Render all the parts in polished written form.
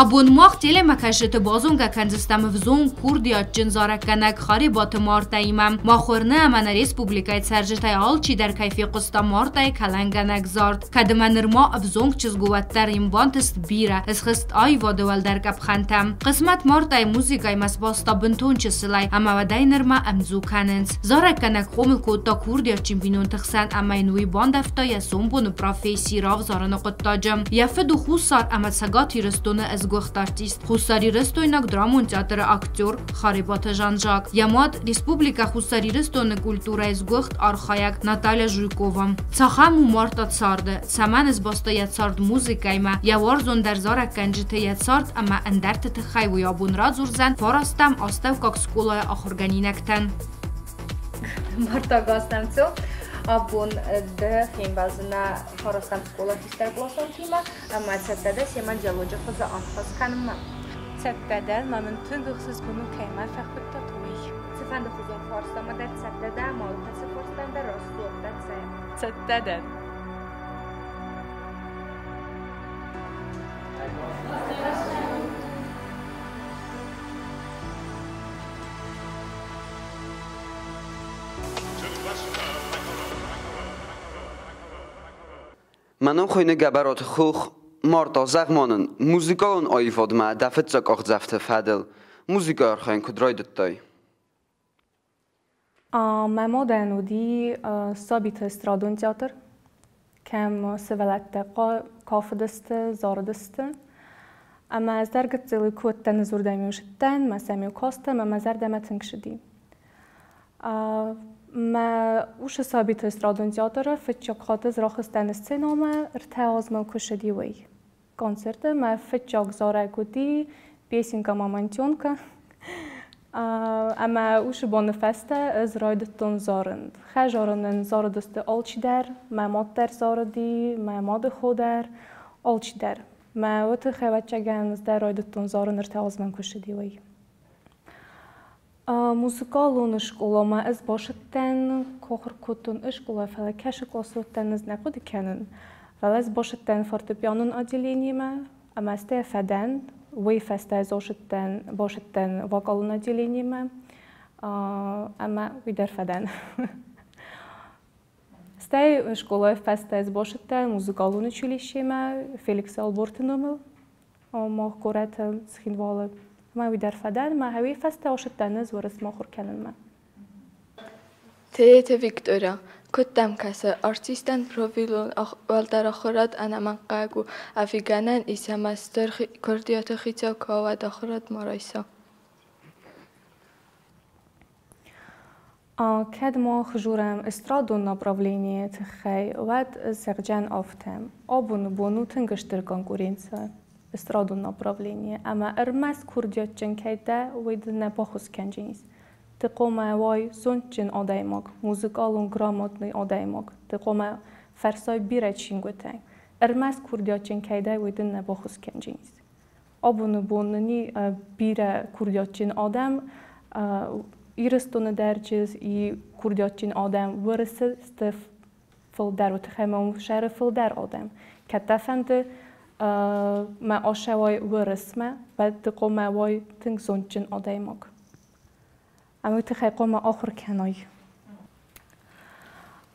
Абон мах телемӕкӕсджыты базонгӕ кӕндзыстӕм ӕвзонг курдиатджын зарӕггӕнӕг Харебаты Мартӕимӕ. Мах уырны, ӕмӕ нӕ республикӕйы цӕрджытӕй алчидӕр кӕй фехъуыста Мартӕйы кӕлӕнгӕнӕг зард. Кӕд ӕмӕ нырма ӕвзонг чызг у, уӕддӕр йын бантыст бирӕ, схызт аивады уӕлдӕр къӕпхӕнтӕм. Хъысмӕт Мартӕйы музыкӕимӕ сбаста бынтон чысылӕй ӕмӕ уӕдӕй нырмӕ ӕмдзу кӕнынц. Зарӕггӕнӕг хъомыл кодта курдиатджын бинонты хсӕн ӕмӕ йын уый бандӕвта йӕ сомбоны професси равзарыны хъуыддаджы. Йӕ фыд у Хуссар ӕмӕ Цӕгат Ирыстоны ӕсгуыхт артист, Хуссарирыстойнаг драмон театры актер Харебаты Жан-Жак. Йӕ мад Республикӕ Хуссар Ирыстоны культурӕйы сгуыхт архайӕг Наталья Жуйкова. Цахӕм у Марта царды? Цӕмӕн сбаста йӕ цард музыкӕимӕ, йӕ уарзондӕр зарӕггӕнджыты йӕ цард ӕмӕ ӕндӕрты тыххӕй уый абон радзурдзӕн фарастӕм астӕуккаг скъолайы ахуыргӕнинӕгтӕн. Марта Гастамцо, абон ды фембӕлдзынӕ фарастӕм скъола хистӕркъласонтимӕ ӕмӕ цӕттӕ дӕ семӕ диалоджы хуызы аныхас кӕнынмӕ? Цӕттӕ дӕн, ма мын тынг ӕхсызгон у, кӕй мӕ фӕхуыдтат, уый. Цыфӕнды хуызон фарстамӕ дӕр цӕттӕ дӕ ӕмӕ алкӕцы фарстӕн дӕр раст дзуапп дӕтдзӕн? Цӕттӕ дӕн. Мӕ ном хуыйны Гӕбӕроты Хох. Марта, зӕгъ-ма нын, музыкалон аивадмӕ дӕ фыццаг къахдзӕфты фӕдыл музыкӕйы архайын куыд райдыдтай? Мӕ мадӕн уыди сабиты эстрадон театр, кӕм сывӕллӕттӕ кафыдысты, зарыдысты. Ӕмӕ ӕз дӕр гыццыл куы уыдтӕн, ӕз уырдӕм-иу зыдтӕн, мӕ сӕм-иу кастӕн ӕмӕ мӕ зӕрдӕмӕ тынг цыди. Мӕ усы сабиты эстрадон театры фыццаг хатт ӕз рахызтӕн сценӕмӕ, ӕртӕ азмӕ куы ссыди, уый. Концерты мӕ фыццаг зарӕг уыди «Песенка мамонтенка». Ӕмӕ уыцы боны фӕстӕ ӕз райдыдтон зарын. Хӕзарынӕн зарыдысты алчидӕр, мӕ мад дӕр зарыди, мӕ мады хо дӕр, алчидӕр. Мӕ уыты хӕвӕццӕгӕн ӕз дӕр райдыдтон зарын ӕртӕ азмӕ куы ссыди, уый. Музыкалон скъоламӕ ӕз бацыдтӕн, куы ахуыр кодтон скъола, фӕлӕ кӕцы къласы уыдтӕн, ӕз нӕ хъуыды кӕнын. Фӕлӕ ӕз бацыдтӕн фортепианон отделениемӕ ӕмӕ стӕй фӕдӕн. Уый фӕстӕ ӕз ацыдтӕн, бацыдтӕн вокалон отделениемӕ ӕмӕ уый дӕр фӕдӕн. Стӕй скъолайы фӕстӕ ӕз бацыдтӕн музыкалон училищемӕ Феликс Ӕлборты номыл. Мах горӕты Цхинвалы. Ӕмӕ уый дӕр фӕдӕн, ӕмӕ уый фӕстӕ ацыдтӕн ӕз Уырысмӕ ахуыр кӕнынмӕ. Тедеты Виктория, куыд дӕм кӕсы, артистӕн профилон уӕлдӕр ахуырад ӕнӕмӕнгхъӕуӕг у ӕви гӕнӕн ис ӕмӕ стыр курдиаты хицау куы уа, уӕд ахуырад ма райса? Кӕд мах дзурӕм эстрадон направленийы тыххӕй, уӕд зӕгъдзӕн афтӕ: абоны бон у тынг стыр конкуренци эстрадон направленийы ӕмӕ ӕрмӕст курдиатджын кӕй дӕ, уый дын нӕ баххуыс кӕндзӕнис. Ты хъуамӕ уай зондджын адӕймаг, музыкалон грамотный адӕймаг, ты хъуамӕ фӕрсай бирӕ чингуытӕй. Ӕрмӕст курдиатджын кӕй дӕ, уый дын нӕ баххуыс кӕндзӕнис. Абоны бон нын бирӕ курдиатджын адӕм Ирыстоны дӕр и курдиатджын адӕм Уырысы сты фылдӕр, уый тыххӕй мӕ уым сӕры фылдӕр адӕм. Кӕд дӕ фӕнды мӕ ацӕуай Уырысмӕ, уӕд ды хъуамӕ уай тынг зондджын адӕймаг. Ӕмӕ уый тыххӕй хъуамӕ ахуыр кӕнай.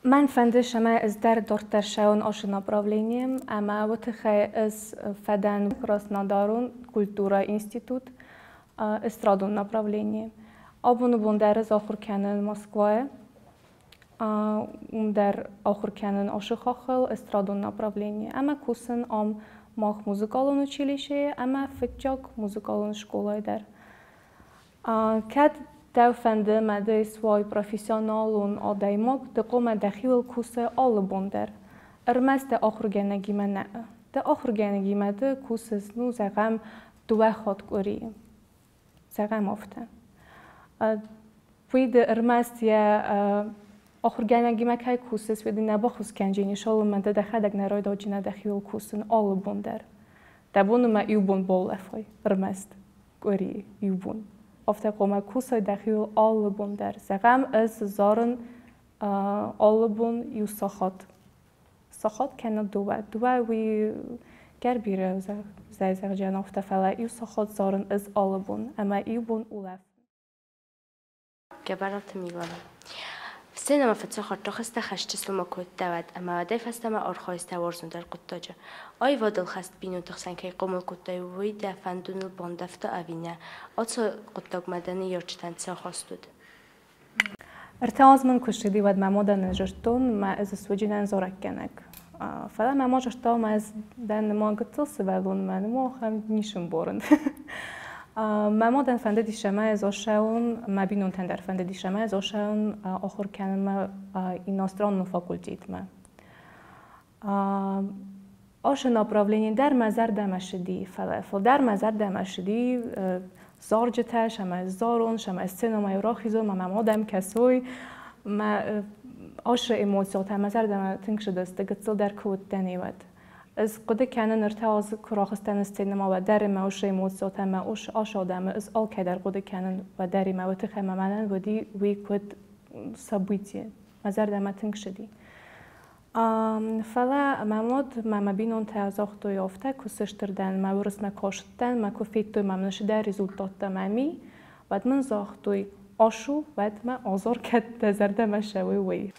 Мӕн фӕнды, цӕмӕй ӕз дӕр дарддӕр цӕуон ацы направленийы ӕмӕ уый тыххӕй ӕз фӕдӕн Краснодарон культурӕйы институт эстрадон направленийы. Абоны бон дӕр ӕз ахуыр кӕнын Москвайы. Уым дӕр ахуыр кӕнын ацы хаххыл эстрадон направленийы ӕмӕ кусын ам мах музыкалон училищейы ӕмӕ фыццаг музыкалон скъолайы дӕр. Кӕд дӕу фӕнды мӕ ды суай профессионалон адӕймаг, ды хъуамӕ дӕхиуыл кусай алы бон дӕр. Ӕрмӕст дӕ ахуыргӕнӕгимӕ нӕ. Дӕ ахуыргӕнӕгимӕ ды кусыс, ну, зӕгъӕм, дыууӕ хатт къуырийы. Зӕгъӕм афтӕ. Уый ды ӕрмӕст йӕ ахуыргӕнӕгимӕ кӕй кусыс, уый дын нӕ баххуыс кӕндзӕни, цалынмӕ дӕ дӕхӕдӕг нӕ райдайдзынӕ дӕхиуыл кусын алы бон дӕр. Дӕ бон у мӕ иу бон баулӕфай ӕрмӕст. Къуыри иу бон. Афтӕ хъуамӕ кусай дӕхиуыл алы бон дӕр. Зӕгъӕм, ӕз зарын алы бон иу сахат. Сахат кӕнӕ дыууӕ. Дыууӕ уый Гӕр бирӕ зӕгъджен афтӕ, фӕлӕ иу сахат зарын ӕз алы бон ӕмӕ иу бон улӕфын. Гӕбӕраты Милана. Сценӕмӕ фыццаг хатт рахызтӕ хӕсчысыл ма кодта уӕд, ӕмӕ уӕдӕй фӕстӕмӕ архайыс дӕ уарзондӕр хъуыддаджы. Аивадыл хӕст бинонты хсӕн кӕй хъомыл кодтай, уый дӕ фӕндоныл бандӕвта ӕви нӕ? Ацы хъуыддагмӕ дӕ ныййарджытӕн цы ахаст уыд? 3 аз мын куы ссыди, уӕд мӕ мадӕн зыдтон, мӕ ӕз суыджынӕн зарӕггӕнӕг. Фӕлӕ мӕ ма зыдта, мӕ ӕз дӕн ныма гыццыл сывӕллон, мӕ ныма ахӕм ницы мбарын. Мӕ мадӕн фӕндыдис ӕмӕ ӕз ацӕуон, мӕ бинонтӕн дӕр фӕндыдис ӕмӕ ӕз ацӕуон ахуыр кӕнынмӕ иностранный факультетмӕ. Ашы направлени дӕр мӕ зӕрдӕмӕ ссыди, фӕлӕ фылдӕр мӕ зӕрдӕмӕ ссыди зарджытӕ, сӕмӕ зарон, сӕмӕ сценӕмӕ рахизон, мӕ мадӕм кӕсой. Мӕ ашы эмоциятӕ мӕ зӕрдӕмӕ тынг ссыдысты, гыццыл дӕр куы уыдтӕн, уӕд. Ӕз хъуыды кӕнын, 3 азы куы рахызтӕн сценӕмӕ, уӕд дӕр мӕ уыцы эмоциятӕ, мӕ ас адӕмы ӕз алкӕй дӕр хъуыды кӕнын, уӕд дӕр мӕ уый тыххӕй мӕ мӕнӕн уыди уый куыд событие. Мӕ зӕрдӕмӕ тынг ссыди. Фӕлӕ мӕ мад мӕ мӕ бинонтӕ загътой афтӕ, куы сыстыр дӕн, мӕ уырысмӕ кастытӕн, мӕ куы федтой мӕ мын сыдӕр результаттӕ мӕ ми, уӕд мын загътой, ашу, уӕд мӕ азар кӕд дӕ зӕрдӕмӕ сӕуы уый.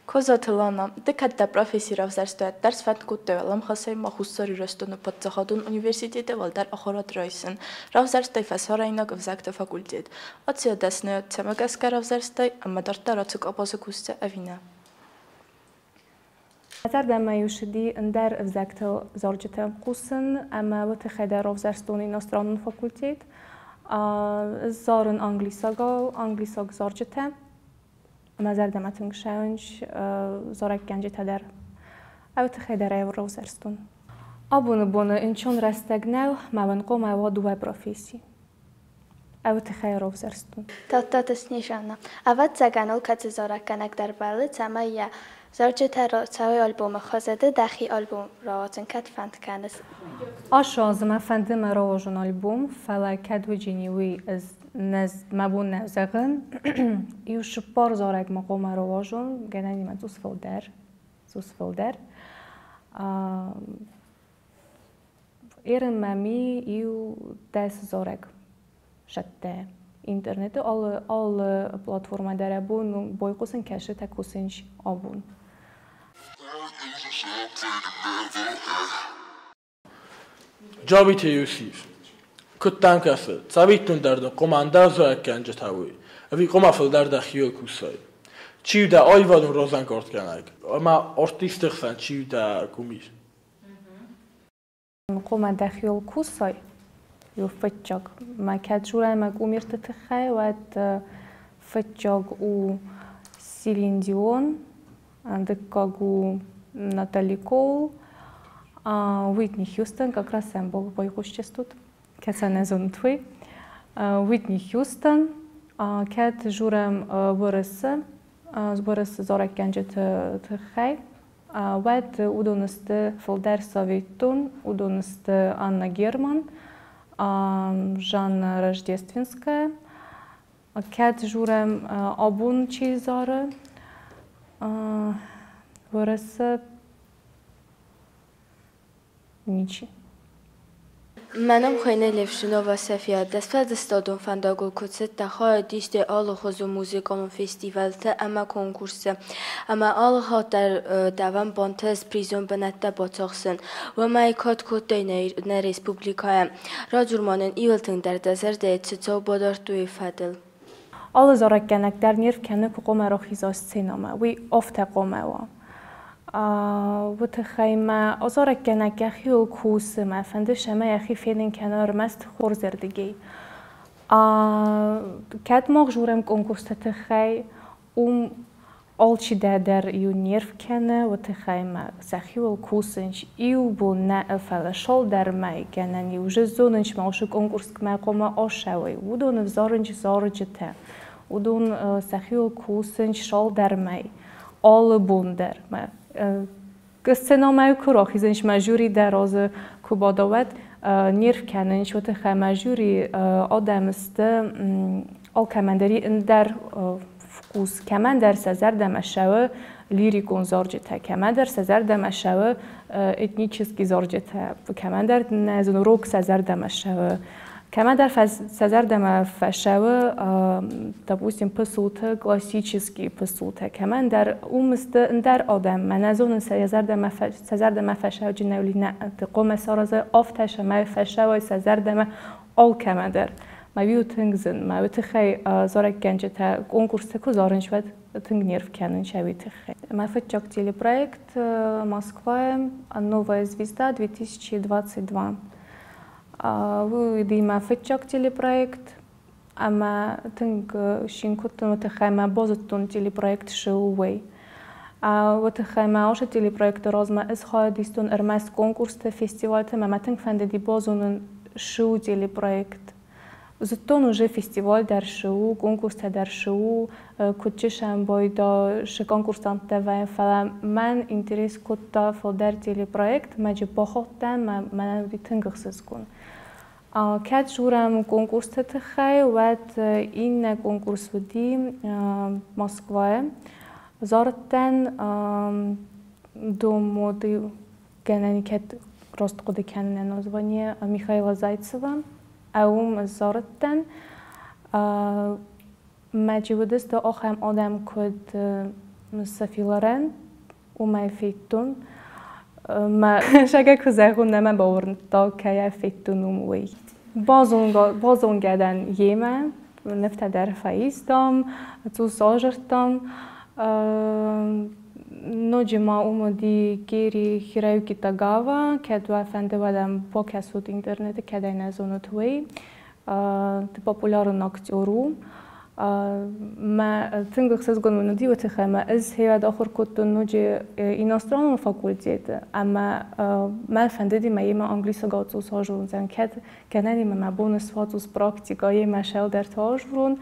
Козаты Лана, ды кӕд дӕ професси равзӕрстай, уӕддӕр сфӕнд кодтай уӕлӕмхасӕй ма Хуссар Ирыстоны паддзахадон университеты уӕлдӕр ахуырад райсын. Равзӕрстай фӕсарӕйнаг ӕвзӕгты факультет. Ацы дӕсныйад цӕмӕ гӕсгӕ равзӕрстай ӕмӕ дарддӕр ацы къабазы кусдзӕ ӕви нӕ? Зӕрдӕмӕ иу ссыди ӕндӕр ӕвзӕгтыл зарджытӕ хъусын, ӕмӕ уый тыххӕй дӕр равзӕрстон иностранон факультет. Зарын англисагау, англисаг зарджытӕ. Мӕ зӕрдӕмӕ тынг сӕуынч зарӕггӕнджытӕ дӕр. Уый тыххӕй дӕр ӕй равзӕрстон. Абоны боны ӕнцон рӕстӕг нӕу, мӕ уын хъуамӕ уа дыууӕ професси. Уый тыххӕй равзӕрстон. Тадтаты Снежана. Ӕвӕццӕгӕн алкӕцы зарӕггӕнӕг дӕр бӕллы, цӕмӕй йӕ зарджытӕ рацӕуой альбомы хуызы. Ды дӕхи альбом рауадзын кӕд фӕнд кӕныс? Ашы азы мӕ фӕнды мӕ рауазон альбом, фӕлӕ кӕд уыджини уый ӕз мӕ бон нӕ зӕгъын. Иу 4 зарӕг ма хъуамӕ рауазон, гӕнӕн имӕ цъус фылдӕр, цъус фылдӕр. Ерын мӕ ми иу 10 зарӕг сӕттӕ. Интернеты алы платформӕ дӕр абон байхъусын кӕсытӕ кусынч абон. Джабиты Иосиф. Куыд дӕм кӕсы, цӕвиттон дӕр дын хъуамӕ ӕндӕр зарӕггӕнджытӕ уой, ӕви хъуамӕ фылдӕр дӕхиуыл кусай? Чи у дӕ аивадон разӕнгардгӕнӕг ӕмӕ артисты хсӕн чи у дӕ кумир? Хъуамӕ дӕхиуыл кусай, иу фыццаг. Мӕ кӕд журӕй мӕ кумирты тыххӕй, уӕд фыццаг у Селин Дион, дыккаг у Натали Коул, Уитни Хьюстон, как раз сӕм байхъусджыстут, кӕцы нӕ зонут уый. Уитни Хьюстон, кӕд журӕм уырысы, уырысы зарӕггӕнджыты тыххӕй, уӕд уыдон сты фылдӕр советтон, уыдон сты Анна Герман, Жанна Рождественская. Кӕд журӕм абон чи зары, уырысы ничи. Мӕ ном хуыйны Левшунова София. Дӕ сфӕлдыстадон фӕндагыл куыд цыдтӕ, хайад истай алыхуызон музыкалон фестивалтӕ ӕмӕ конкурсты. Ӕмӕ алы хатт дӕр дӕуӕн бантыст призон бынӕттӕ бацахсын. Уымӕй кад кодтай нӕ республикӕйӕн. Радзур ма нын иуыл тынгдӕр дӕ зӕрдӕйы цы цау бадардтой фӕдыл. Алы зарӕггӕнӕг дӕр нерв кӕны, куы хъуамӕ рахиза сценӕмӕ. Уый афтӕ хъуамӕ уа. Уый тыххӕй мӕ зарӕггӕнӕг йӕхиуыл кусы, мӕ фӕнды сӕмӕ йӕхи фенын кӕна ӕрмӕст хорзӕрдыгӕй. Кӕд мах журӕм конкурсты тыххӕй, уым алчи дӕр иу нерв кӕны, уый тыххӕй мӕ сӕхиуыл кусынч иу бон нӕ, фӕлӕ шалдӕр мӕй гӕнӕн иу зонынч мӕ уыцы конкурсмӕ хъуамӕ ацӕуой. Уыдон ӕвзарынч зарджытӕ, уыдон сӕхиуыл кусынч шалдӕр мӕй, алы бон дӕр. Мӕ сценӕмӕ куы рахизынч, мӕ жюри дӕр азы куы бадавӕд, нерв кӕнынч, уый тыххӕй мӕ жюри адӕм сты алкӕмӕн дӕр ӕндӕр вкус. вкус. Кӕмӕндӕр сӕ зӕрдӕмӕ ссӕуы лирикон зарджытӕ, кӕмӕндӕр сӕ зӕрдӕмӕ ссӕуы этнический зарджытӕ, кӕмӕндӕр нӕ зоны рок сӕ зӕрдӕмӕ ссӕуы. Кӕмӕдӕр сӕ зӕрдӕмӕ фӕсӕуы, допустим, пысулты, классический пысултӕ, кӕмӕндӕр уым сты ӕндӕр адӕм, мӕнӕ зонын сӕ сӕ зӕрдӕмӕ фӕсӕуджы нӕули нӕ, хъуамӕ саразой афтӕ, цӕмӕй фӕсӕуой сӕ зӕрдӕмӕ алкӕмӕдӕр. Мӕ уый у тынг зын, мӕ уый тыххӕй зарӕггӕнджытӕ конкурсты куы зарынц, уӕд тынг нерв кӕнынц уый тыххӕй. Мӕ фыццаг телепроект Москвайы «Новая звезда» 2022. Уый мӕ фыццаг телепроект, ӕмӕ тынг цин кодтон уый тыххӕй, мӕ базыдтон телепроект цы у, уый. Уый тыххӕй мӕ ацы телепроекты размӕ ӕз хайад истон ӕрмӕст конкурсты, фестивальты, ӕмӕ мӕ тынг фӕндыди базонын, цы у телепроект. Зыдтон уже фестиваль дӕр цы у, конкурстӕ дӕр цы у, куыд чысӕн байда, цы конкурсанттӕ вӕййы, фӕлӕ мӕн интерес кодта фылдӕр телепроект, мӕ джы бахудтӕн, мӕнӕн уыди тынг ӕхсызгон. Кӕд дзурӕм конкурсты тыххӕй, уӕд иннӕ конкурс уыди Москвайы. Зарыдтӕн Дом моды гӕнӕн кӕд раст хъуыды кӕнынӕн название Михаила Зайцева. Уым зарыдтӕн. Мӕ чи уыдысты ахӕм адӕм, куыд Софи Лорен, уымӕй федтон. Мӕ сӕгӕ куы зӕгъон, нӕ мӕ бауырныдта, кӕй федтон уым, уый. Базонгӕ дӕн йемӕ, нывтӕ дӕр фӕистам, цъус азырдтам. Ноджы ма уым уыди Кери Хироюки Тагава, кӕд уӕ фӕнды, уӕд ӕм бакӕсут интернеты, кӕд ӕй нӕ зонут, уый. Популярон актер у. Мӕ тынг ӕхсызгон мын уыди уый тыххӕй, ӕмӕ ӕз хиуӕд ахуыр кодтон ноджы иностранон факультеты, ӕмӕ мӕ фӕндыди мӕ йемӕ англисагау цъус азурын, кӕд гӕнӕн имӕ мӕ бон суа цъус практикӕ, йемӕ сӕлдӕрты азурон.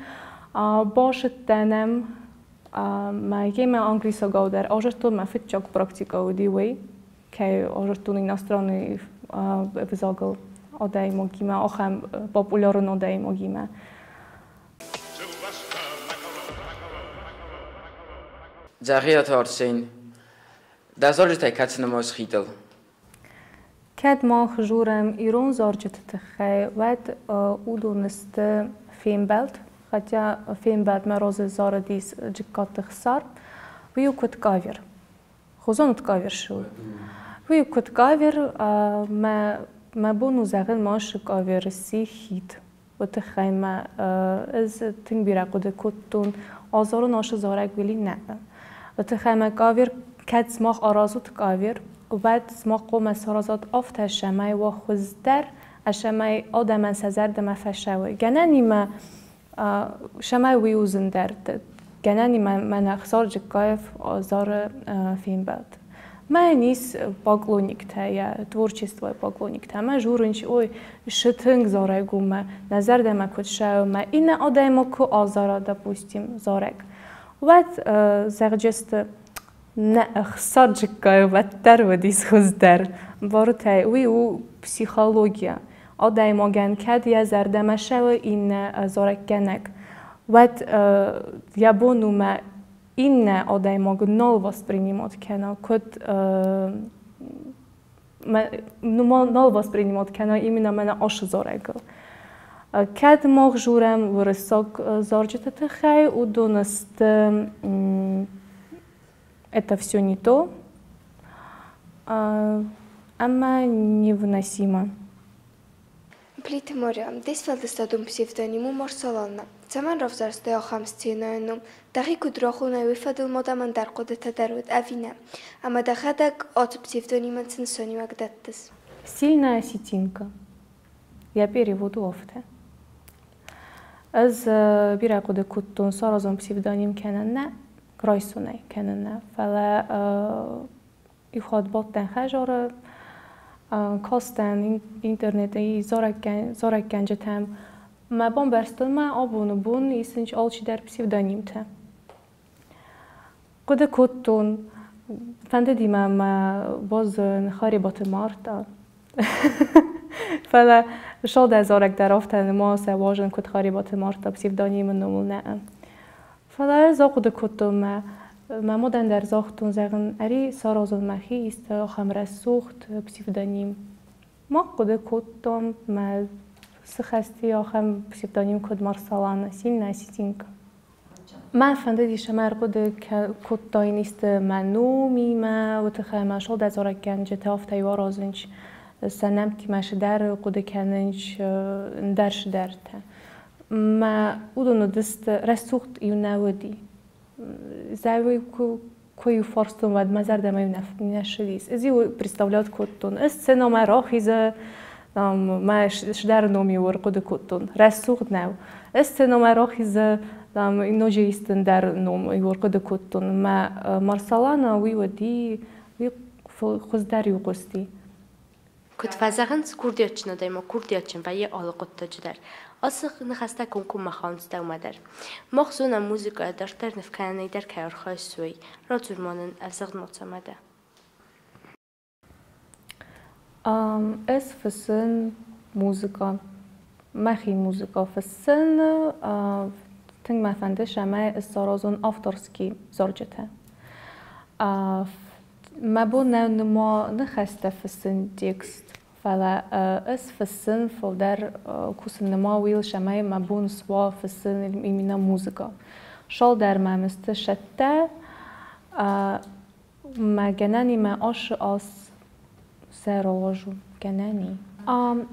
Басыдтӕн ӕм, мӕ йемӕ англисагау дӕр азырдтон, мӕ фыццаг практикӕ уыди уый, кӕй азырдтон иностранный ӕвзагыл адӕймагимӕ, ахӕм популярон адӕймагимӕ. Дзӕгъиаты Арсен, дӕ зарджытӕй кӕцы нымайыс хидыл? Кӕд мах дзурӕм ирон зарджыты тыххӕй, уӕд уыдон сты фембӕлд, хотя фембӕлдмӕ разы зарыдис Джыккаты Хсар. Уый у куыд кавер. Хозонут кавер шы у. Уый у куыд кавер, мӕ бон у зӕгъын, ма шы кавер сси хит. Уый тыххӕй мӕ ӕз тынг бирӕ хъуыды кодтон, азарын ашы зарӕг уили нӕ. Уый тыххӕй мӕ кавер, кӕд сымах аразут кавер, уӕд сымах хъуамӕ саразат афтӕ, цӕмӕй уа хуыздӕр, цӕмӕй адӕмӕн сӕ зӕрдӕмӕ фӕцӕуой. Гӕнӕн имӕ, цӕмӕй уый у зындӕр. Гӕнӕн имӕ мӕнӕ Хсар Джыккаев зары фембӕлд. Мӕн ис поклонниктӕ, йӕ творчествойы поклонниктӕ. Мӕ журынч, ой, шы тынг зарӕг у мӕ, нӕ зӕрдӕмӕ куыд цӕуы мӕ, иннӕ адӕймаг куы азара, допустим, зарӕг, уӕд зӕгъджысты, нӕ Хсар Джыккаев уӕддӕр уыдис хуыздӕр. Барутӕй, уый у психология. Адӕймагӕн кӕд йӕ зӕрдӕмӕ цӕуы иннӕ зарӕггӕнӕг, уӕд йӕ бон у мӕ иннӕ адӕймаг нал воспринимать кӕна, куыд нал воспринимать кӕна именно мӕнӕ ашы зарӕгыл. Кӕд мах дзурӕм уырыссаг зарджыты тыххӕй, уыдон сты «Это все не то» ӕмӕ «Невыносимо». Плиты Мариам, де сфӕлдыстадон псевдоним у Марсаланна. Цӕмӕн равзӕрстай ахӕм сценӕйы ном? Дӕхи куыд рахонай, уый фӕдыл ма дӕм ӕндӕр хъуыдытӕ дӕр уыд ӕви нӕ? Ӕмӕ дӕхӕдӕг ацы псевдонимӕн цы нысаниуӕг дӕттыс? Сильная осетинка. Йӕ перевод у афтӕ. Ӕз бирӕ хъуыды кодтон, саразон псевдоним кӕнӕ нӕ, райсонӕй кӕнӕ нӕ, фӕлӕ иу хатт бадтӕн хӕдзары, кастӕн интернеты зарӕггӕнджытӕм. Мӕ бамбӕрстон, мӕ абоны бон исынч алчидӕр псевдонимтӕ. Хъуыды кодтон, фӕндыди мӕ мӕ базон Харебаты Марта. Фӕлӕ шалдӕ зарӕг дӕр афтӕ нымӕ сӕ уарзын, куыд Харебаты Марта псевдонимы номыл нӕ. Фӕлӕ ӕз ахъуыды кодтон, мӕ мадӕн дӕр загътон, зӕгъын, ӕри саразон мӕхи исты ахӕм рӕсугъд псевдоним. Ма хъуыды кодтон, мӕ сыхӕсти ахӕм псевдоним куыд Марсалана, сильная осетинка. Мӕ фӕндыдис ӕмӕ ӕрхъуыды кодтаин исты мӕ номимӕ, уый тыххӕй мӕ сылдӕдзорӕггӕнджытӕ афтӕ-иу аразынц, сӕ нӕмттимӕ цыдӕр хъуыды кӕнынц, ӕндӕр цыдӕртӕ. Мӕ уыдон уыдысты рӕсугъд-иу нӕ уыди. Зӕуи куы-иу фарстон, уӕд мӕ зӕрдӕмӕ-иу нӕ ссыдис. Ӕз-иу представлять кодтон, ӕз сценӕмӕ рахизы, мӕ цыдӕр ном-иу ӕрхъуыды кодтон. Рӕсугъд нӕу. Ӕз сценӕмӕ рахизы, ноджы исты ӕндӕр ном-иу ӕрхъуыды кодтон. Мӕ Марсалана уый уыди, уый хуыздӕр-иу хъуысти. Куыд фӕзӕгъынц, курдиатджын адӕймаг курдиатджын вӕййы алы хъуыддаджы дӕр. Ацы ныхӕстӕ комкоммӕ хауынц дӕумӕ дӕр. Мах зонӕм, музыкӕйӕ дарддӕр ныв кӕнынӕй дӕр кӕй архайыс, уый. Радзур ма нын, ӕвзыгъд ма цӕмӕ дӕ? Ӕз фыссын музыкӕ. Мӕхи музыкӕ фыссын. Тынг мӕ фӕнды, цӕмӕй саразон авторский зарджытӕ. Мӕ бон нӕу ныма ныхӕстӕ фыссын текст, фӕлӕ ӕз фыссын фылдӕр кусын ныма уыйыл, цӕмӕй мӕ бон суа фыссын именно музыка. Шалдӕр мӕм сты сӕттӕ, мӕ гӕнӕнимӕ ашы аз сӕ рауазон гӕнӕни.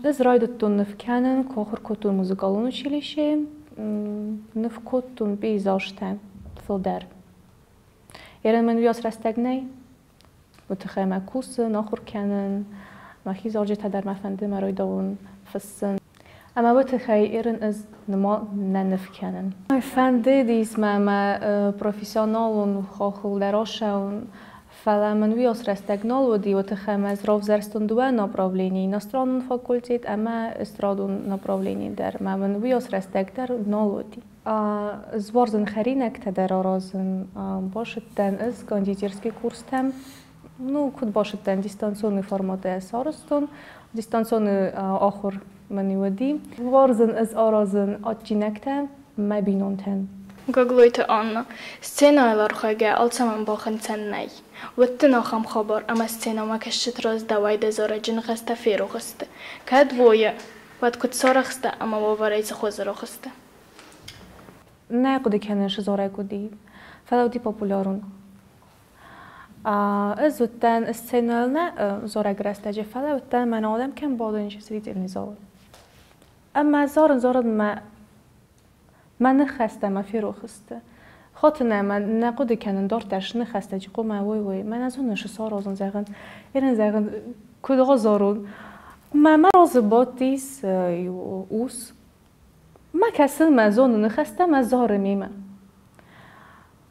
Ӕз райдыдтон ныв кӕнын, куы ахуыр кодтон музыкалон училищейы, ныв кодтон пейзажтӕ фылдӕр. Ерын мын уыйас рӕстӕг нӕй, уый тыххӕй мӕ кусын, ахуыр кӕнын, мӕхи зарджытӕ дӕр мӕ фӕнды мӕ райдауын фыссын. Ӕмӕ уый тыххӕй ерын ӕз ныма нӕ ныв кӕнын. Фӕндыдис мӕ мӕ профессионалон хохыл дӕр ацӕуын, фӕлӕ мын уыйас рӕстӕг нал уыди, уый тыххӕй мӕ ӕз равзӕрстон дыууӕ направленийы, иностранон факультет ӕмӕ эстрадон направлени дӕр. Мӕ мын уыйас рӕстӕг дӕр нал уыди. Ӕз уарзын хӕринӕгтӕ дӕр аразын. Бацыдтӕн ӕз кондитерский курстӕм. Ну, куыд бацыдтӕн, дистанционный форматы ӕз сарӕзтон. Дистанционный ахуыр мын уыди. Уарзын ӕз аразын адджинӕгтӕ мӕ бинонтӕн. Гаглойты Анна. Сценӕйыл архайгӕ алцӕмӕн бахынцӕн нӕй. Уыд дын ахӕм хабар, ӕмӕ сценӕмӕкӕсджыты раз дӕуӕй дӕ зарӕджы ныхӕстӕ ферох сты. Кӕд войы, уӕд куыд сарӕхстӕ ӕмӕ уавӕрӕй цы хуызы рахызтӕ? Нӕ хъуыды кӕнын, цы зарӕг уыди, фӕлӕ уыди популярон. Ӕз уыдтӕн сценӕйыл нӕ зарӕг рӕстӕджы, фӕлӕ уыдтӕн мӕнӕ адӕм кӕм бадынц зрительный залы. Ӕмӕ зарын-зарын мӕ ныхӕстӕ мӕ ферох сты. Хатынӕ мӕ нӕ хъуыды кӕнын дарддӕр цы ныхӕстӕ хъуамӕ уой, уый. Мӕнӕ зонын, цы саразын, зӕгъын, ерын зӕгъын, куыд азарон. Мӕ мӕ разы бадтис иу ус. Мӕ кӕсын, мӕ зоны ныхӕстӕ, мӕ зары мемӕ.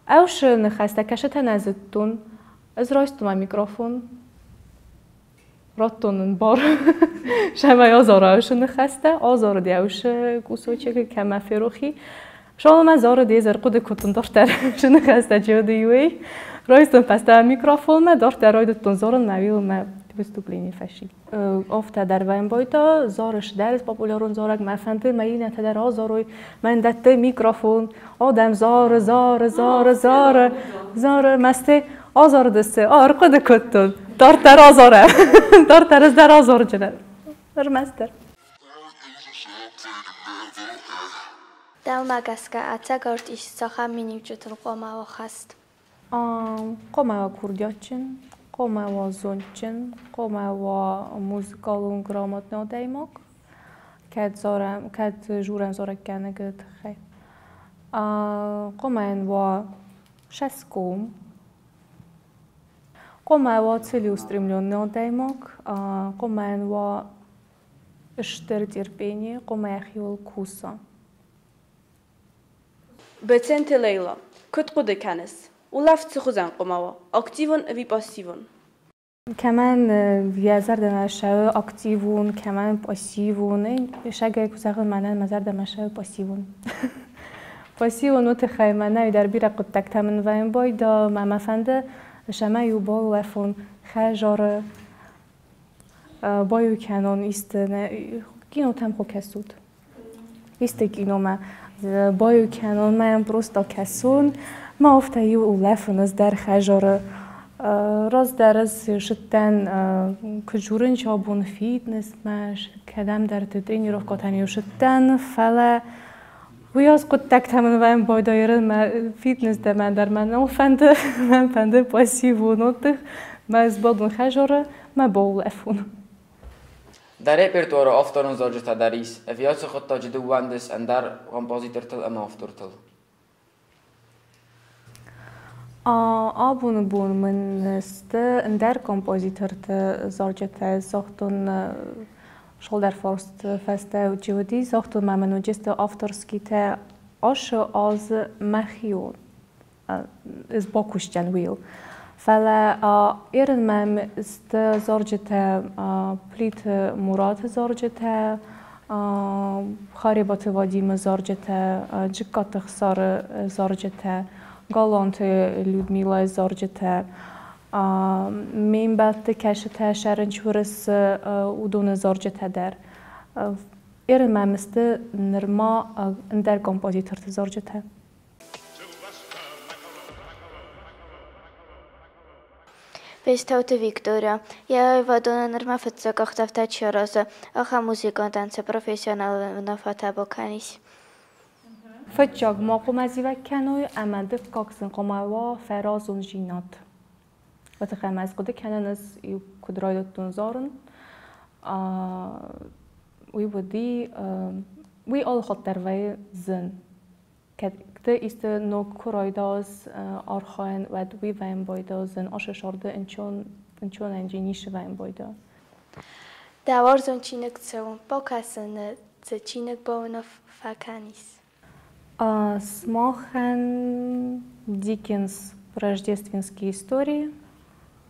Ӕвсы ныхӕстӕ кӕсытӕ нӕ зыдтон. Ӕз райстон мӕ микрофон. Радтон ын бар, цӕмӕй азара ӕвсы ныхӕстӕ, азарыди ӕвсы кусочек кӕмӕ ферохи. Шаломӕ зарыди, ӕз ӕрхъуыды кодтон дарддӕр ӕвсы ныхӕстӕ чи уыди, уый. Райстон фӕстӕмӕ микрофонмӕ, дарддӕр райдыдтон зарын, мӕ уил мӕ выступление фӕци. Афтӕ дӕр вӕййы зарыс дӕр популярон зарӕг, мӕ фӕнды, мӕ иннӕтӕ дӕр азарой, мӕн дӕтты микрофон, адӕм зары, зары, зары, зары, зары, мӕсты азарыдысты, ӕрхъуыды кодтон, дарддӕр азарӕм, дарддӕр ӕз дӕр азарджынӕн, ӕрмӕстдӕр. Дӕумӕ гӕсгӕ, ӕцӕг артист цахӕм миниуджытыл хъуамӕ уа хӕст? Хъуамӕ уа курдиатджын, хъуамӕ уа зондджын, хъуамӕ уа музыкалон грамотный адӕймаг, кӕд зарӕм, кӕд журӕм зарӕггӕнӕгы тыххӕй. Хъуамӕ йын уа цӕсгом, хъуамӕ уа целеустремленный адӕймаг, хъуамӕ йын уа стыр терпение, хъуамӕ йӕхиуыл куса. Беценты Лейла, куыд хъуыды кӕныс, улӕфт цы хуызӕн хъуамӕ уа, активон ӕви пассивон? Кӕмӕн йӕ зӕрдӕмӕ цӕуы активон, кӕмӕн пассивон. Сагӕй куы зӕгъын, мӕнӕн мӕ зӕрдӕмӕ цӕуы пассивон. Пассивон уый тыххӕй мӕнӕ дӕр бирӕ хъуыддӕгтӕ мын вӕййын байда, мӕ мӕ фӕнды, цӕмӕй-иу баулӕфон хӕдзары, баиу кӕнон исты, кинотӕм куы кӕсут. Исты киномӕ. Баиу кӕнон, мӕ йӕм просто кӕсон, мӕ афтӕ иу улӕфын ӕз дӕр хӕдзары. Раздӕр ӕз сыдтӕн куыд журынчы абон фитнесмӕ, кӕдӕмдӕрты тренировкӕтӕм-иу сыдтӕн, фӕлӕ уый аз хъуыддӕгтӕ мын вӕм байдайырын, мӕ фитнес дӕр мӕн дӕр мӕ нал фӕнды, мӕн фӕнды пассивон отдых, мӕ сбадон хӕдзары, мӕ баулӕфон. Дӕ репертуары авторон зарджытӕ дӕр ис, ӕви ацы хъуыддаджы ды ууӕндыс ӕндӕр композитортыл ӕмӕ автортыл? Абоны бон мын сты ӕндӕр композиторты зарджытӕ. Загътон шулдӕр фарст фӕстӕ чи уыди, загътон ма мын уыдысты авторскийтӕ ашы аз мӕхион ӕз бакуыстӕн уыйыл. Фӕлӕ ерын мӕм сты зарджытӕ Плиты Мураты зарджытӕ, Харебаты Вадимы зарджытӕ, Джыккаты Хсары зарджытӕ, Галанты Людмилайы зарджытӕ, ме мбӕлтты кӕсытӕ Сӕрынчурыс уыдоны зарджытӕ дӕр. Ерын мӕм сты нырма ӕндӕр композиторты зарджытӕ. Бестауты Виктория йӕ аивадон нырма фыццаг къахдзӕфтӕ чи аразы, ахӕм музыкантӕн сӕ профессионалон уынаффӕтӕ бакӕнис. Фыццаг ма хъуамӕ зивӕг кӕной ӕмӕ дыккаг сын хъуамӕ уа фӕразондзинад. Уый тыххӕй ӕмӕ ӕз хъуыды кӕнын, ӕз иу куыд райдыдтон зарын, уый уыди, уый алы хатт дӕр вӕййы зын. Кӕд ды исты ног куы райдайыс архайын, уӕд уый вӕййын байдайдзӕн ашы сӕрды ӕнчонӕнджи ницы вӕййын байда. Дӕ уарзон чиныг цӕуын бакӕсыны цы чиныг бауынаффӕ кӕнис? Сымахӕн Диккенс «Рождественские истории»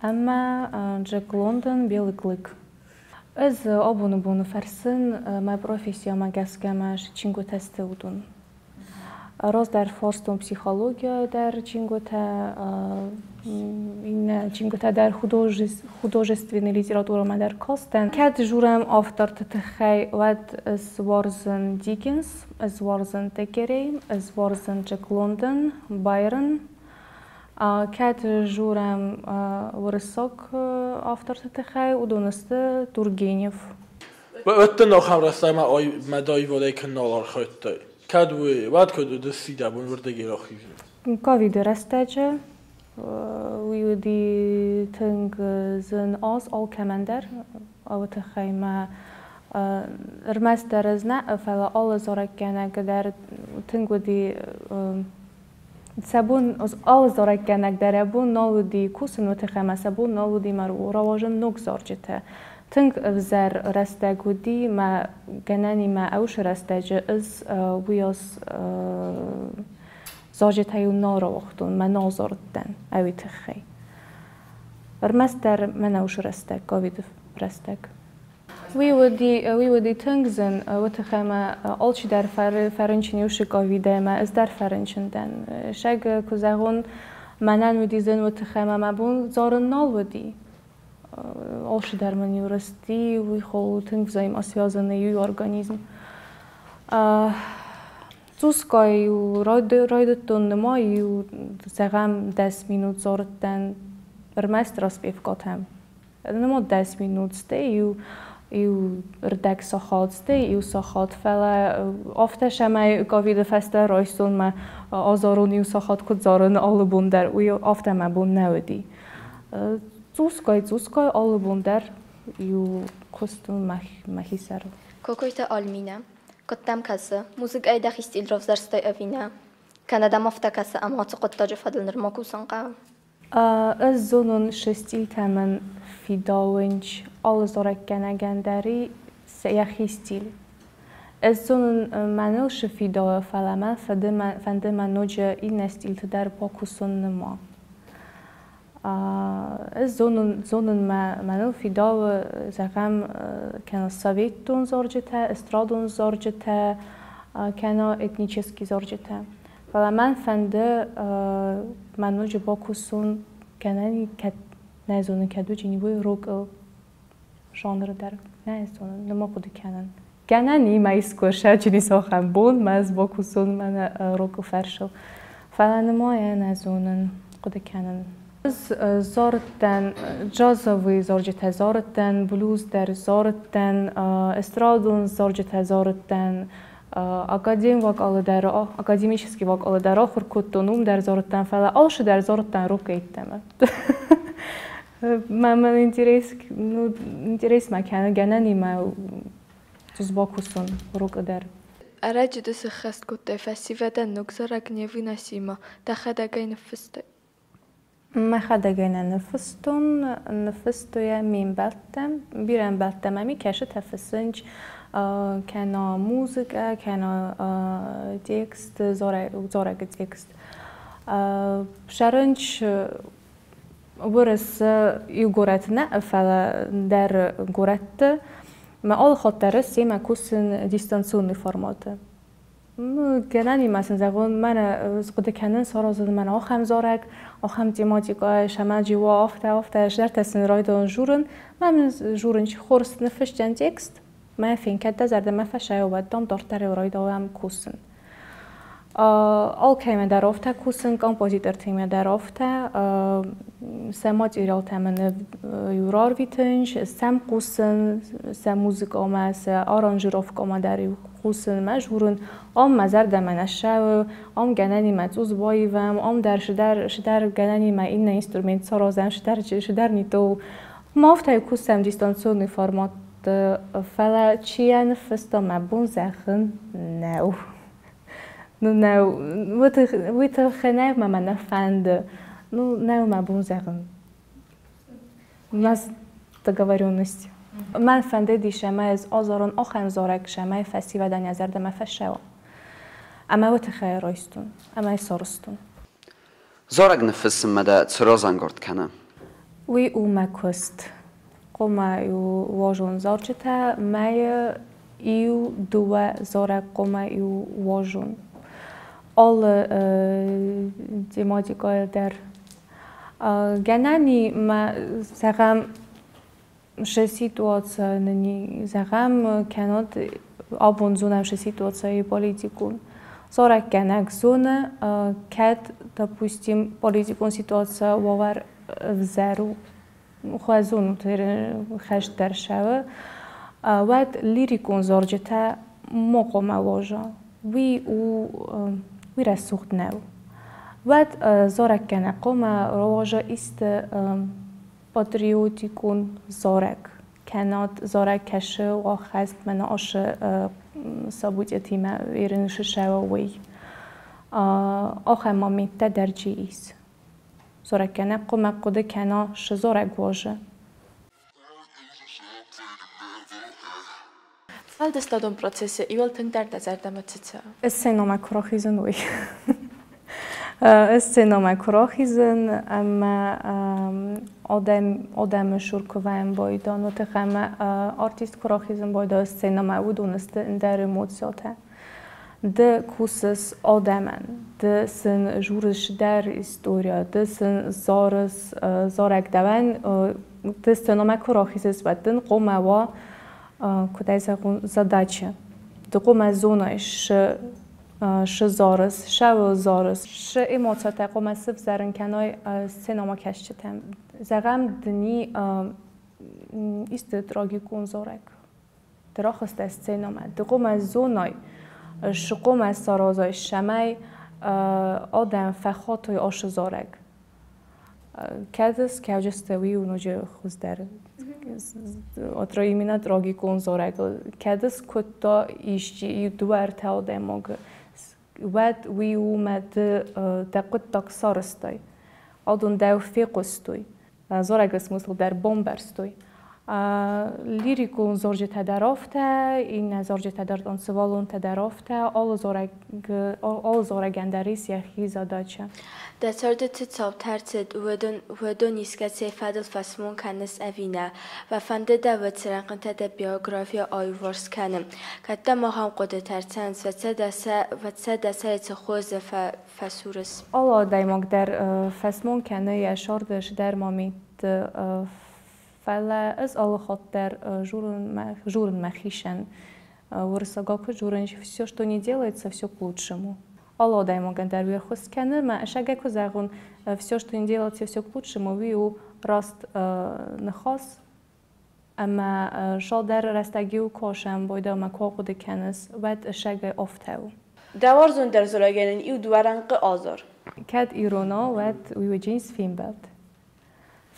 ӕмӕ Джек Лондон «Белый клык». Ӕз абоны боны фӕрсын мӕ профессиямӕ гӕсгӕ мӕ чингуытӕ сты уыдон. Раздӕр фарстон психология дӕр чингуытӕ, иннӕ чингуытӕ дӕр художественный литературӕмӕ дӕр кастӕн. Кӕд журӕм авторты тыххӕй, уӕд ӕз уарзын Диккенс, ӕз уарзын Текерей, ӕз уарзын Джек Лондон, Байрон. Кӕд журӕм уырыссаг авторты тыххӕй, уыдон сты Тургенев. Уӕддӕр ахӕм рӕстӕгмӕ мӕ аивадӕй кӕд нал архайдтай? Кӕд уый, уӕд куыд уыдысти дӕ бон уырдыгӕй рахизын? Ковиды рӕстӕджы уый уыди тынг зын аз алкӕмӕн дӕр. Уый тыххӕй мӕ ӕрмӕстдӕр ӕз нӕ, фӕлӕ алы зарӕггӕнӕг дӕр тынг уыди сӕ бон алы зарӕггӕнӕг дӕр йӕ бон нал уыди кусын, уый тыххӕй ӕмӕ сӕ бон нал уыди мӕ рауадзын ног зарджытӕ. Тынг ӕвзӕр рӕстӕг уыди, мӕ гӕнӕнимӕ ӕусы рӕстӕджы ӕз уыйас зарджытӕ-иу нал рауагътон, мӕ нал зарыдтӕн ӕуый тыххӕй. Ӕрмӕстдӕр мӕн ӕусы рӕстӕг, ковиды рӕстӕг. Уый уыди тынг зын, уый тыххӕй ӕмӕ алчидӕр фӕрынчын иу ковидӕй ӕмӕ ӕз дӕр фӕрынчын дӕн. Сӕг куы зӕгъон, мӕнӕн уыди зын, уый тыххӕй ӕмӕ мӕ бон зарын нал уыди. Алчидӕр мын иу рысти, уый хол тынг взаимосвязанный иу организм. Цъусгай-иу райдыдтон нымай-иу, зӕгъӕм, 10 минут зарыдтӕн ӕрмӕст распевкатӕм. Нымад 10 минут, стӕй иу рдӕг сахат, стӕй иу сахат, фӕлӕ афтӕ сӕмӕй ковиды фӕстӕ райстон мӕ азарон иу сахат куыд зарын алы бон дӕр, уый афтӕ мӕ бон нӕ уыди. Цъусгай, цъусгай алы бон дӕр иу куыстон мӕхи сӕрыл. Кокойты Альминӕ, куыд дӕм кӕсы, музыкӕйы дӕхи стиль равзӕрстай ӕви нӕ? Кӕнӕ дӕм афтӕ кӕсы, ӕмӕ ацы хъуыддаджы фӕдыл нырма кусын хъӕуы? Ӕз зонын, шы стильтӕ мын фидауынч алы зарӕггӕнӕгӕн дӕр и йӕхи стиль. Ӕз зонын, мӕныл шы фидауы, фӕлӕ мӕн фӕнды мӕ ноджы иннӕ стильты дӕр бакусон ныма. Ӕз зонын, мӕныл фидауы, зӕгъӕм, кӕнӕ советон зарджытӕ, эстрадон зарджытӕ, кӕнӕ этнический зарджытӕ. Фӕлӕ мӕн фӕнды мӕ ноджы бакусон кӕнӕ кӕд нӕ зонын, кӕд уыди уый рок жанры дӕр. Нӕ зонын, нырма хъуыды кӕнын. Гӕнӕн и мӕ искуы сӕджын ис ахӕм бон, мӕ ӕз бакусон мӕнӕ рокы фарсыл. Фӕлӕ нымайӕ нӕ зонын, хъуыды кӕнын. Ӕз зарыдтӕн джазовый зарджытӕ зарыдтӕн, блюз дӕр зарыдтӕн, эстрадон зарджытӕ зарыдтӕн, академ вокалы дӕр, академический вокалы дӕр ахуыр кодтон, уым дӕр зарыдтӕн, фӕлӕ алцы дӕр зарыдтӕн рокы йеддӕмӕ. Мӕн интерес, ну, интерес мӕ кӕны, гӕнӕн и мӕ цъус бакусон рокы дӕр. Ӕрӕджы ды сӕххӕст кодтай фӕсивӕдӕн ног зарӕг Невыносимо. Дӕхӕдӕг ӕй ныффыстай? Мӕхӕдӕг ӕй нӕ ныффыстон, ныффыстой йӕ ме мбӕлттӕ. Бирӕ ӕмбӕлттӕ мӕм и, кӕсытӕ фыссынц, кӕнӕ музыкӕ, кӕнӕ текст, зарӕгы текст. Сӕрынч Уырысы иу горӕты нӕ, фӕлӕ ӕндӕр горӕтты. Мӕ алы хатт дӕр семӕ кусын дистанционный форматы. Гӕнӕн имӕ сын зӕгъон, мӕнӕ хъуыды кӕнын, саразын мӕнӕ ахӕм зарӕг, ахӕм тематикӕ, сӕмӕджы уа афтӕ, афтӕ, ӕз сын райдайон журын. Мӕ мын журын хорз ныффысдзӕн текст, мӕ фен, кӕд дӕ зӕрдӕмӕ фӕсайа, уӕд дам дарддӕр райдайӕм кусын. Алкӕимӕ дӕр афтӕ кусын, композитортимӕ дӕр афтӕ, сӕ материалтӕ мын иу рарвитынц, сӕм хъусын, сӕ музыкӕмӕ, сӕ аранжировкӕмӕ дӕр иу хъусын, мӕ журын, ам мӕ зӕрдӕмӕ нӕ ссӕуы, ам гӕнӕнимӕ цъус баивӕм, ам дӕр шыдӕр гӕнӕнимӕ иннӕ инструмент саразӕм, шыдӕр не то. Ма афтӕ кусӕм дистанционный форматты, фӕлӕ чи йӕ ныффыста, мӕ бон зӕгъын нӕу. Ну, нӕу, уый тыххӕй нӕ мӕ нӕ фӕнды. Ну, нӕу мӕ бон зӕгъын. У нас договоренность. Мӕн фӕндыдис, ӕмӕ ӕз азарон ахӕм зарӕг, цӕмӕй фӕсивӕдӕн йӕ зӕрдӕмӕ фӕцӕуа. Ӕмӕ уый тыххӕй райстон, ӕмӕ сарӕзтон. Зарӕг ныффыссынмӕ дӕ цы разӕнгард кӕны? Уый у мӕ куыст. Хъуамӕ-иу уарзон зарджытӕ мӕйы иу-дыууӕ зарӕг хъуамӕ-иу уарзон. Алы тематикӕйыл дӕр. Гӕнӕн и мӕ, зӕгъӕм, шы ситуация нын зӕгъӕм, кӕнӕд абон зонӕм шы ситуацийы политикон. Зарӕггӕнӕг зоны, кӕд, допустим, политикон ситуация уавӕр ӕвзӕр у, хуӕзонут хӕст дӕр сӕуы, уӕд лирикон зарджытӕ ма хъуамӕ уарза. Уый у, уый рӕсугъд нӕу. Уӕд зарӕггӕнӕг хъуамӕ рауарза исты патриотикон зарӕг, кӕнӕд зарӕг кӕсы уа хӕст мӕнӕ ашы событиятимӕ ерын сӕуа уый. Ахӕм моменттӕ дӕр чи ис. Зарӕггӕнӕг хъуамӕ хъуыды кӕна, шы зарӕг уарзы. Сфӕлдыстадон процессы иууыл тынгдӕр дӕ зӕрдӕмӕ цы цӕуы? Сценӕмӕ куы рахизын, уый. Сценӕмӕ куы рахизын ӕмӕ адӕмы цур куы вӕййын байдайын, уый тыххӕй ӕмӕ артист куы рахизын байдайы сценӕмӕ, уыдон сты ӕндӕр эмоцитӕ. Ды кусыс адӕмӕн, ды сын журыс дӕр история, ды сын зарыс зарӕг дӕуӕн, ды сценӕмӕ куы рахизыс, уӕд дын хъуамӕ уа, куыд ӕй зӕгъон, задача. Ды хъуамӕ зонай, шы зарыс, шӕуыл зарыс, шы эмоциятӕ хъуамӕ сывзӕрын кӕной сценӕмӕ кӕсджытӕм. Зӕгъӕм, дыни исты трагикон зарӕг. Ды рахызтӕ сценӕмӕ. Ды хъуамӕ зонай, шы хъуамӕ саразай, цӕмӕй адӕм фӕхатой ашы зарӕг. Кӕд скӕуджысты, уый у ноджы хуыздӕр. Именно трагикон зарӕгыл. Кӕд скуыдта исчи иу дыууӕ ӕртӕ адӕймагы, уӕд уый у мӕ ды дӕ хъуыддаг сарӕзтай. Адон дӕу фехъуыстой. Зарӕгы смысл дӕр бамбӕрстой. Лирикон зарджытӕ дӕр афтӕ, иннӕ зарджытӕ дӕр танцевалонтӕ дӕр афтӕ, алы зарӕгӕн дӕр ис йӕхи задача. Дӕ царды цы цаутӕ ӕрцыд, уыдон искӕцӕй фӕдыл фӕсмон кӕныс ӕви нӕ? Фӕфӕнды дӕ уӕд цырӕнхъытӕ дӕ биографийӕ аиуварс кӕнын? Кӕд дӕм ахӕм хъуыдытӕ ӕрцӕуынц, уӕд сӕ дӕ сӕрӕй цы хуызы фӕсурыс? Алы адӕймаг дӕр фӕсмон кӕны йӕ царды цыдӕр моментты, фӕлӕ ӕз алы хатт дӕр журын мӕхицӕн. Уырыссагау куыд дзурынц, все, что не делается, все к лучшему. Алы адӕймагӕн дӕр уе ххуыс кӕны, мӕ ӕсӕгӕй куы зӕгъон, все, что не делается, все к лучшему, уый у раст ныхас, ӕмӕ цалдӕр рӕстӕг-иу куы сӕмбойд ӕмӕ куы ахъуыды кӕныс, уӕд ӕсӕгӕй афтӕ у. Дӕ уарзондӕр зарӕгӕн иу дыууӕ рӕнхъы азар. Кӕд иронау, уӕд уый уыдис фембӕлд.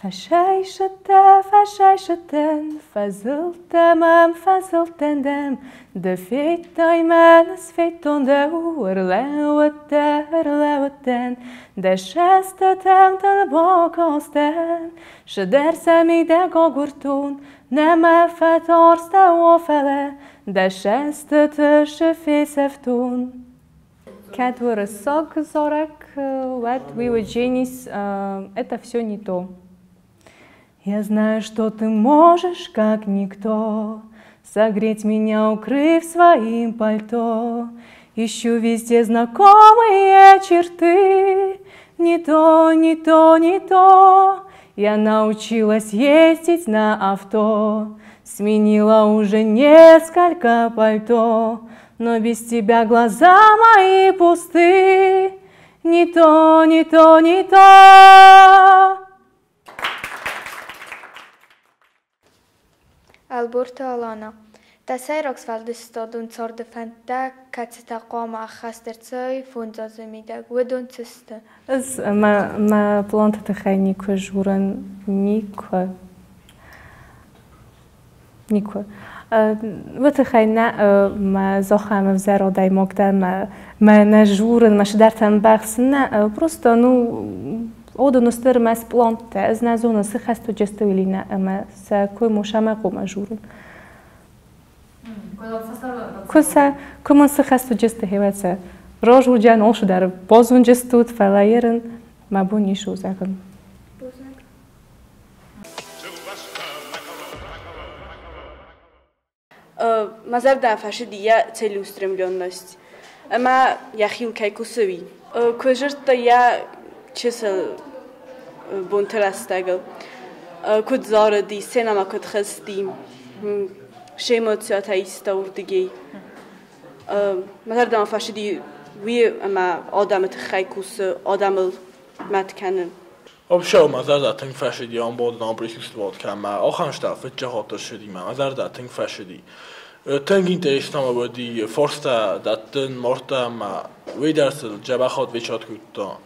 Фӕсайсыдтӕ, фӕсайсыдтӕн, фӕзылдтӕ мӕм, фӕзылдтӕн дӕм, ды федтай мӕн, ӕз федтон дӕу, ӕрлӕууыдтӕ, ӕрлӕууыдтӕн, дӕ сӕстытӕм дын бакастӕн, цыдӕр сӕ мидӕг агуырдтон, нӕ мӕ фӕтарстӕ, о, фӕлӕ дӕ сӕстыты цы фесӕфтон. Кӕд уырыссаг зарӕг, уӕд уый уыдзӕнис «Это все не то». Я знаю, что ты можешь, как никто, согреть меня, укрыв своим пальто. Ищу везде знакомые черты. Не то, не то, не то. Я научилась ездить на авто, сменила уже несколько пальто, но без тебя глаза мои пусты. Не то, не то, не то. Ӕлборты Алана. Дӕ сӕйраг сфӕлдыстадон царды фӕндтӕ, кӕцытӕ хъуамӕ ӕххӕст ӕрцӕуой 5 азы мидӕг, уыдон цы сты? Ӕз мӕ планты тыххӕй никуы дзурын, никуы. Никуы. Уый тыххӕй нӕ мӕ зӕгъӕм ӕвзӕр адӕймаг дӕн, мӕ нӕ дзурын, мӕ цыдӕртӕ ӕмбӕхсын нӕ, просто, ну, уыдон сты ӕрмӕст плантӕ. Ӕз нӕ зонын, цы хӕст уыдысты или нӕ, ӕмӕ сӕ куы мосамӕ хъуамӕ дзурын. Куы сӕ, куы мын цы хӕст уыдысты, гъеуӕд сӕ роз уыдзӕн, алцыдӕр базондзыстут, фӕлӕ ерын мӕ бон ис у зӕгъын. Мӕ зӕрдӕ фӕцыди йӕ целеустремленность ӕмӕ йӕхиуыл кӕй кусы, уый. Куы зыдта йӕ чысыл бонты рӕстӕгыл, куыд зарыди, сценӕмӕ куыд хызти, се эмоциятӕ иста уырдыгӕй. Мӕ зӕрдӕмӕ фӕцыди уый ӕмӕ адӕмы тыххӕй кусы, адӕмыл мӕт кӕны. Вообще, мӕ зӕрдӕ тынг фӕцыди ӕмбондон присутствовать кӕм ахӕм фыццаг хатт ссыди, мӕ зӕрдӕ тынг фӕцыди. Тынг интересно уыди фарста дӕттын Марта ӕмӕ уый дӕр сыл дзӕбӕх отвечать кодта.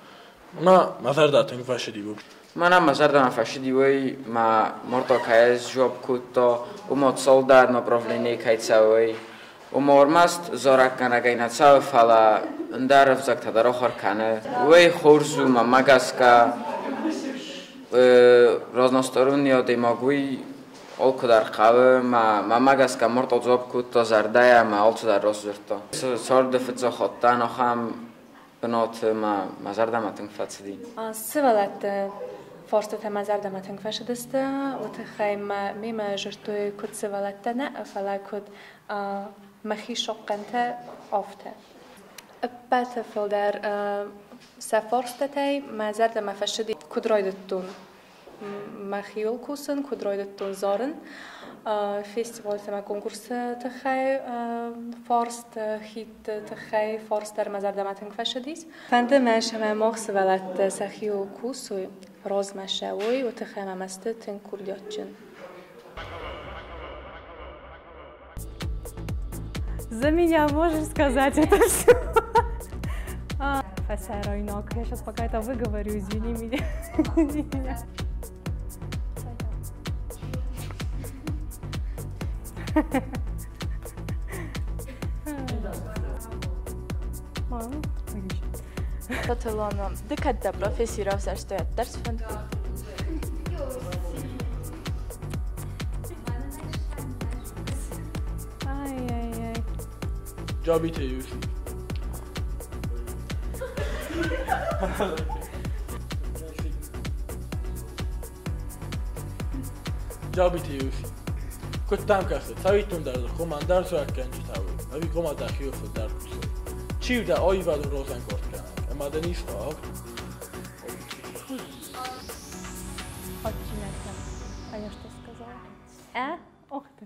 Мӕ мӕ зӕрдӕ тынг фӕцыди. Мӕнӕн мӕ зӕрдӕмӕ фӕцыди уый, мӕ Марта кӕй сдзуапп кодта, уымӕ цалдӕр направленийы кӕй цӕуы. Уымӕ ӕрмӕст зарӕггӕнӕгӕй нӕ цӕуы, фӕлӕ ӕндӕр ӕвзӕгтӕ дӕр ахуыр кӕны. Уый хорз у, мӕнмӕ гӕсгӕ, разносторонний адӕймаг уый алкуыдӕр хъӕуы. Мӕнмӕ гӕсгӕ Марта дзуапп кодта зӕрдӕйӕ ӕмӕ алцыдӕр раст дзырдта. Царды фыццаг хатт дӕн ахӕм бынаты, мӕ зӕрдӕмӕ тынг фӕцыди. Сывӕллӕтты фарстытӕ мӕ зӕрдӕмӕ тынг фӕцыдысты, уый тыххӕй мемӕ дзырдтой куыд сывӕллӕттӕ нӕ, фӕлӕ куыд мӕхи цахъхъӕнтӕ, афтӕ. Ӕппӕты фылдӕр сӕ фарстатӕй мӕ зӕрдӕмӕ фӕцыди, куыд райдыдтон мӕхиуыл кусын, куыд райдыдтон зарын. Фестивальты ӕмӕ конкурсы тыххӕй фарст, хидты тыххӕй фарст дӕр мӕ зӕрдӕмӕ тынг фӕцыдис. Фӕнды мӕ, цӕмӕй мах сывӕллӕттӕ сӕхиуыл кусой, размӕ цӕуой, уый тыххӕй мӕм сты тынг курдиатджын. За меня можешь сказать это все? Фӕсарӕйнаг. Я сейчас пока это выговорю, извини меня. Извини меня. Алана, ды кӕд дӕ професси равзӕрстай, уӕддӕр сфӕнд кодтай? Ай-яй-яй. Джабиты Юси. Джабиты Юси. Куыд дӕм кӕсы, цӕвиттон дӕр дзы хъуамӕ ӕндӕр зарӕггӕнджытӕ уой, ӕви хъуамӕ дӕхиуыл фылдӕр кусой? Чи у дӕ аивадон разӕнгардгӕнӕг ӕмӕ дын ис акт? Адджинӕгтӕ. А я что сказала? Э? Ох ты.